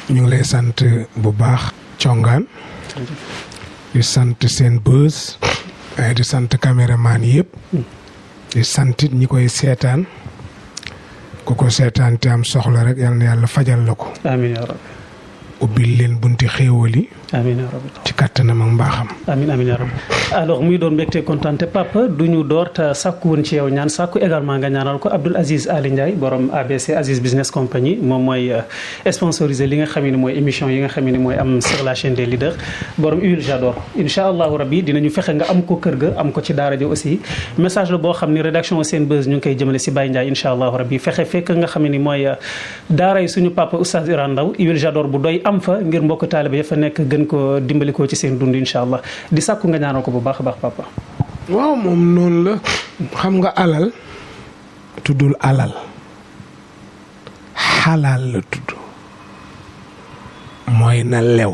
ñu ngi lay sant bu baax congaan di sant Senbuzz di sant caméraman yëpp di santit ñi koy seetaan ku ko seetaan te am soxla rek yal na yàlla fajal la ko. amiin yaa rabbi. ubbil leen bunti xéewal yi. amiin yaa rabbi. ci kàttanam ak mbaaxam. amiin amiin yaa rabbi. alors muy doon mbégte kontaan te papa du ñu door te sàkku woon ci yow ñaan sàkku également nga ñaanal ko Abdoul Aziz Ali Ndiaye borom ABC Aziz Business Compagnie moom mooy sponsorisé li nga xam ne mooy émission yi nga xam ne mooy am sur la chaîne des leaders borom huile j'adore incha allahu rabbi dinañu fexe nga am ko kër ga am ko ci daara ji aussi message la boo xam ni rédaction Senbuzz ñu ngi koy jëmale si Baye Ndiaye incha allahu rabbi fexe fekk nga xam ne mooy daara yi suñu papa Oustaz Iran Ndao huile j'adore bu doy am fa ngir mbokk taaliba ya fa nekk gën ko dimbali ko ci seen dund incha allah di sàkku nga ñaanal ko bu baax a baax papa. waaw moom noonu la xam nga alal tuddul alal xalaal la tudd mooy na lew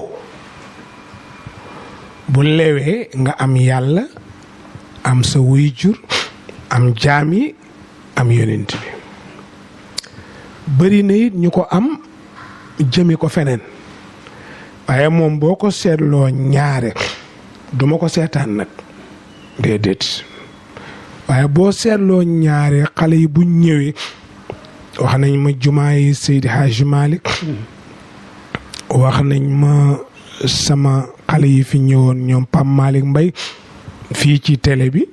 bu lewee nga am yàlla am sa waajur am jaam yi am yonent bi bëri na it ñu ko am jëme ko feneen waaye moom boo ko seetloo ñaare duma ko seetaan nag déedéet waaye boo seetloo ñaare xale yi bu ñëwee wax nañ ma jumaa yi Seydi Hadji Malick wax nañ ma sama xale yi fi ñëwoon ñoom Pam Malick Mbaye fii ci télé bi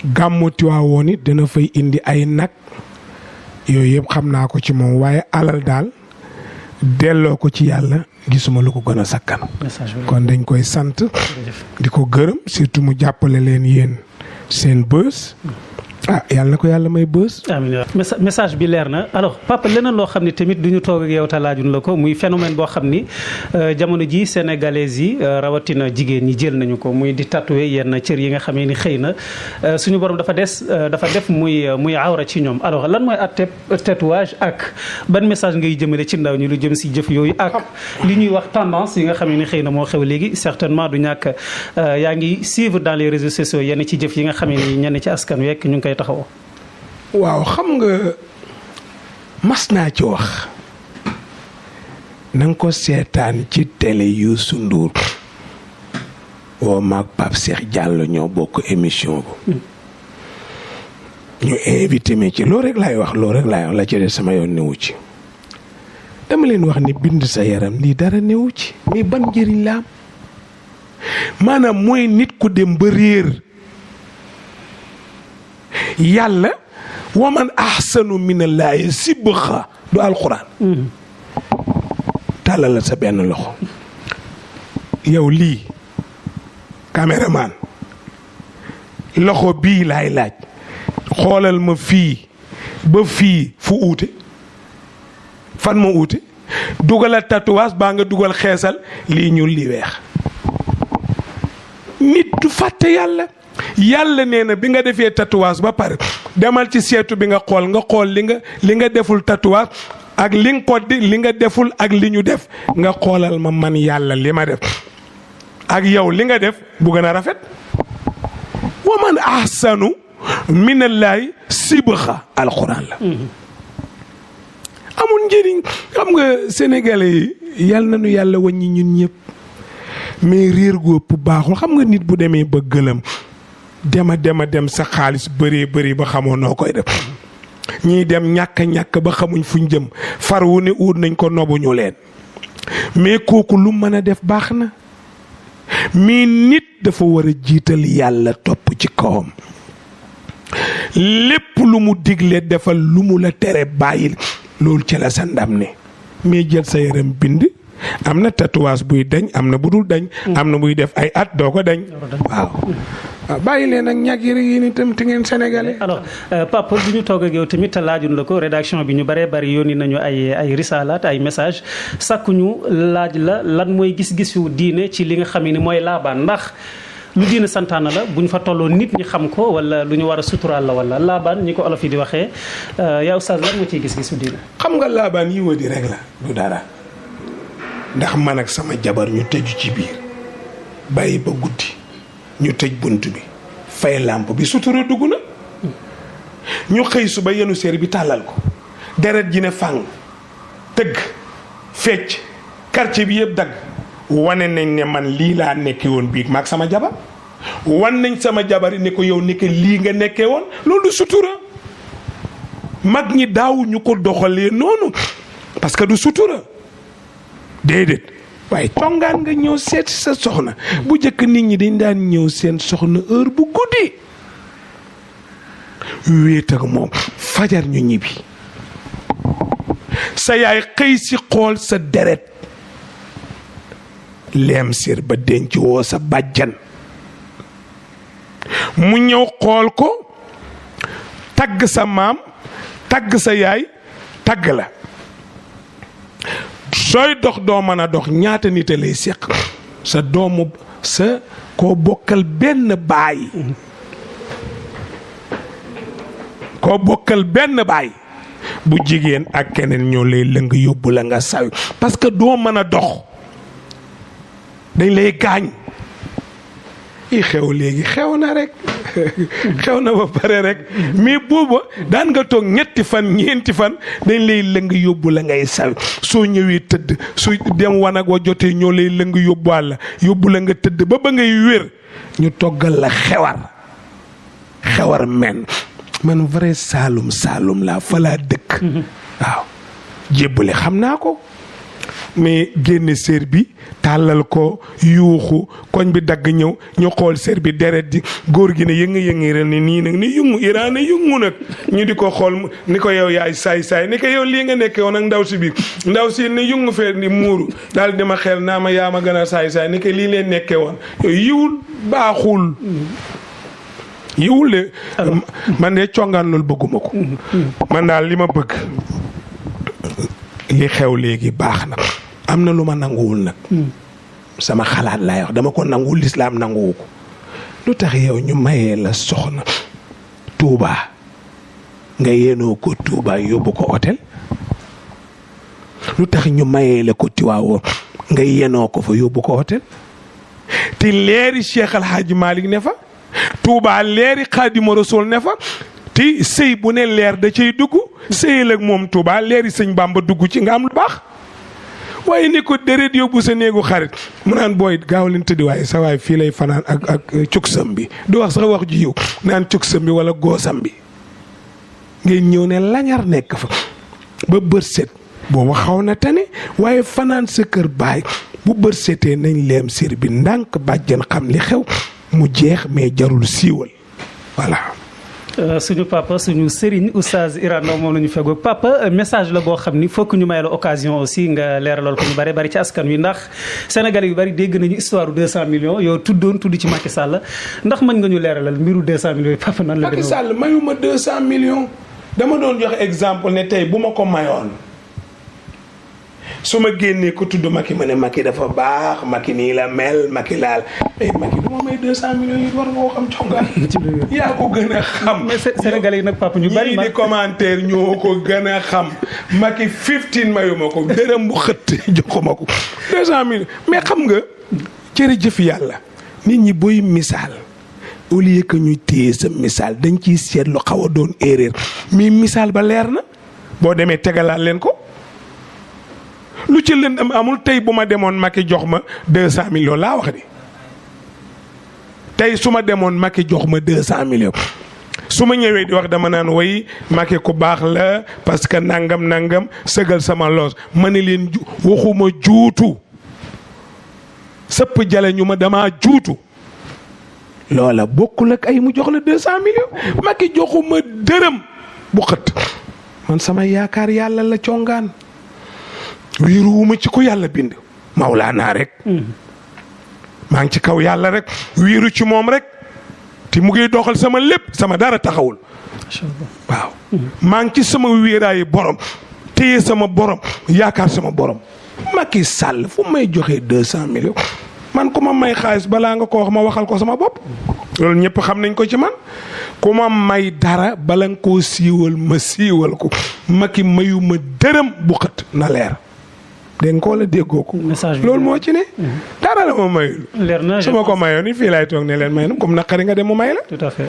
gàmmu Tiwaawoon it dina fay indi ay nag yooyu yëpp xam naa ko ci moom waaye alal daal delloo ko ci yàlla gisuma lu ko gën a sakkan kon dañ koy sant di ko gërëm surtout mu jàppale leen yéen Senbuzz yàlla na ko yàlla may buzz. amiin message bi leer na alors papa leneen loo xam ne tamit du ñu toog ak yow te laajuñ la ko muy phénomène boo xam ni jamono ji sénégalais yi rawatina jigéen ñi jël nañu ko muy di tatouer yenn cër yi nga xamee ni xëy na suñu borom dafa def muy awra ci ñoom alors lan mooy at tatouage ak ban message ngay jëmale ci ndaw ñi lu jëm si jëf yooyu ak li ñuy wax tendance yi nga xamee ni xëy na moo xew léegi certainement du ñàkk yaa ngi suivre dans les réseaux sociaux yenn ci jëf yi nga xamee ni ñenn ci askan wekk ñu ngi koy taxawoo. waaw xam nga mas naa ci wax na nga ko seetaan ci télé Youssou Ndour woo maag Pape Cheikh Diallo ñoo bokk émission bu ñu invité ma ci loolu rek laay wax la ci des sama yoon newu ci dama leen wax ni bind sa yaram lii dara newu ci mais ban njëriñ la am maanaam mooy nit ku dem ba réer yàlla waman ahsanu minallaahi sibxa du alxuraan tàllal sa benn loxo yow lii caméraman loxo bii laay laaj xoolal ma fii ba fii fu uute fan ma uute dugalal tatouage baa nga dugal xeesal lii ñuul li weex nit du fàtte yàlla nee na bi nga defee tatouage ba pare demal ci seetu bi nga xool li nga deful tatouage ak li nga deful ak li ñu def nga xoolal ma man yàlla li ma def ak yow li nga def bu gën a rafet wa man ahsanu minallaahi sibxa alxuraan la amul njëriñ xam nga sénégalais yi yal na nu yàlla wàññi ñun ñëpp mais réer gu ëpp baaxul xam nga nit bu demee ba gëlëm dem sa xaalis bëri ba xamoo noo koy def ñii dem ñàkk ba xamuñ fuñ jëm far wu ne uut nañ ko nobuñu leen mais kooku lu mën a def baax na mais nit dafa war a jiital yàlla topp ci kawam lépp lu mu digle defal lu mu la tere bàyyil loolu ci la sa ndam ne mais jël sa yaram bind am na tatouage buy dañ am na bu dul dañ am na buy def ay at doo ko dañ waaw bàyyi leen ak ñàkk yi ni tam te ngeen sénégalais. alors papa bu ñu toog ak yow tamit laajun la ko rédaction bi ñu bëree bëri yónni nañu ay risalaat ay message sàkkuñu laaj la lan mooy gis-gisu diine ci li nga xam ne mooy laabaan ndax lu diine santaana la bu ñu fa tolloo nit ñi xam ko wala lu ñu war a suturaal la wala laabaan ñi ko olof yi di waxee yow Oustaz lan moo ciy gis-gisu diine. xam nga laabaan yi wadi rek la du dara ndax man ak sama jabar ñu tëju ci biir bàyyi ba guddi. ñu tëj bunt bi fay làmp bi sutura dugg na ñu xëy suba yenu séer bi tàllal ko deret ji ne fàng tëgg fecc quartier bi yëpp dagg wane nañ ne man lii laa nekkee woon biig maag sama jabar wan nañ sama jabar yi ne ko yow nekk lii nga nekkee woon loolu sutura mag ñi daawuñu ko doxalee noonu parce que du sutura déedéet waaye congaan nga ñëw seet sa soxna bu njëkk nit ñi dañ daan ñëw seen soxna heure bu guddi wéet ak moom fajar ñu ñibbi sa yaay xëy si xool sa deret leem sir ba denc woo sa bàjjan mu ñëw xool ko tagg sa maam tagg sa yaay tagg la sooy dox doo mën a dox ñaata nit a lay séq sa doomu sa koo bokkal benn baay bu jigéen ak keneen ñoo lay lëng yóbbu la nga saw parce que doo mën a dox dañ lay gaañ yi xew léegi xew na rek xew na ba pare rek mais booba daan nga toog ñetti fan ñeenti fan dañ lay lëng yóbbu la ngay saw soo ñëwee tëdd su dem wanag wa jotee ñoo lay lëng yóbbuwaal la yóbbu la nga tëdd ba ngay wér ñu toggal la xewar men man vrai saalum laa fa laa dëkk waaw jébbale xam naa ko mais génne sér bi tàllal ko yuuxu koñ bi dagg ñëw ñu xool sér bi deret di góor gi ne yëngi ren ni nii nag ni yëngu iraane yëngu nag ñu di ko xool ni ko yow yaay saay ni ko yow lii nga nekkee woon ak ndaw si biir ndaw si ne yëngu fee ni muuru daal di ma xel naa ma yaa ma gën a saay ni ko lii leen nekkee woon yooyu yiwul baaxul yiwul de man de congaan loolu bëgguma ko man daal li ma bëgg li xew léegi baax na am na lu ma nanguwul nag sama xalaat laay wax dama ko nanguwul lislaam nanguwu ko lu tax yow ñu mayee la soxna Touba nga yenoo ko Touba yóbbu ko hôtel lu tax ñu mayee la ko Tiwaawoon nga yenoo ko fa yóbbu ko hôtel te leeri Cheikh Al Hadji Malick ne fa Touba leeri Xaadimu Rasuul ne fa te sëy bu ne leer da cay dugg sëyal ak moom Touba leeri sëñ Bamba dugg ci nga am lu baax waaye ni ko déret yóbbu sa néegu xarit mu naan booy gaaw leen tëddi waaye sa waay fii lay fanaan ak cuksam bi du wax sax wax ju yiw naan cuksam bi wala goosam bi ngeen ñëw ne lañar nekk fa ba bët set boobu xaw na tane waaye fanaan sa kër baay bu bët setee nañ leem sir bi ndànk bàjjan xam li xew mu jeex mais jarul siiwal voilà. suñu papa suñu sëriñ oustaz Iran Ndao moom la ñu feggoog papa message la boo xam ni fokk ñu may la occasion aussi nga leeralal ko ñu bari ci askan wi ndax sénégalais yu bari dégg nañu histoire 200 millions yow tudd ci Macky Sall ndax mën nga ñu leeralal mbiru 200 millions yi papa nan la. Macky Sall mayuma 200 millions dama doon joxe exemple ne tey bu ma ko mayoon su ma génnee ko tudd Macky ma ne Macky dafa baax Macky nii la mel Macky laal Macky du ma may 200 millions yi war nga ko xam congaan yaa ko gën a xam. mais Sénégalais yi nag papa ñu bari ñii di commentaire ñoo ko gën a xam Macky 15 mayuma ko dërëm bu xëtt joxuma ko 200 millions mais xam nga jërëjëf yàlla nit ñi booy misaal au lieu que ñuy téye sa misaal dañ ciy seetlu xaw a doon erreur mais misaal ba leer na boo demee tegalaat leen ko. lu ci lëndëm amul tey bu ma demoon Macky jox ma 200 millions laa wax di tey su ma demoon Macky jox ma 200 millions su ma ñëwee di wax dama naan way Macky ku baax la parce que nangam sëgal sama loos ma ne leen waxuma juutu sëpp jale ñu ma damaa juutu loola bokkul ak ay mu jox la 200 millions Macky joxuma dërëm bu xët man sama yaakaar yàlla la congaan wiiruwuma ci ko yàlla bind Mawlaana rek maa ngi ci kaw yàlla rek wiiru ci moom rek te mu ngi doxal sama lépp sama dara taxawul waaw maa ngi ci sama wéeraayu borom téye sama borom yaakaar sama borom Macky Sall fu may joxee 200 millions man ku ma may xaalis balaa nga ko wax ma waxal ko sama bopp loolu ñëpp xam nañ ko ci man ku ma may dara bala nga koo siiwal ma siiwal ko Macky mayuma dërëm bu xët na leer dégg nga ko wala déggoo ko. message bi loolu moo ci ne. dara la ma mayul. leer na su ma ko mayoon fii laay toog ne leen may na comme naqari nga dem mu may la. tout à fait.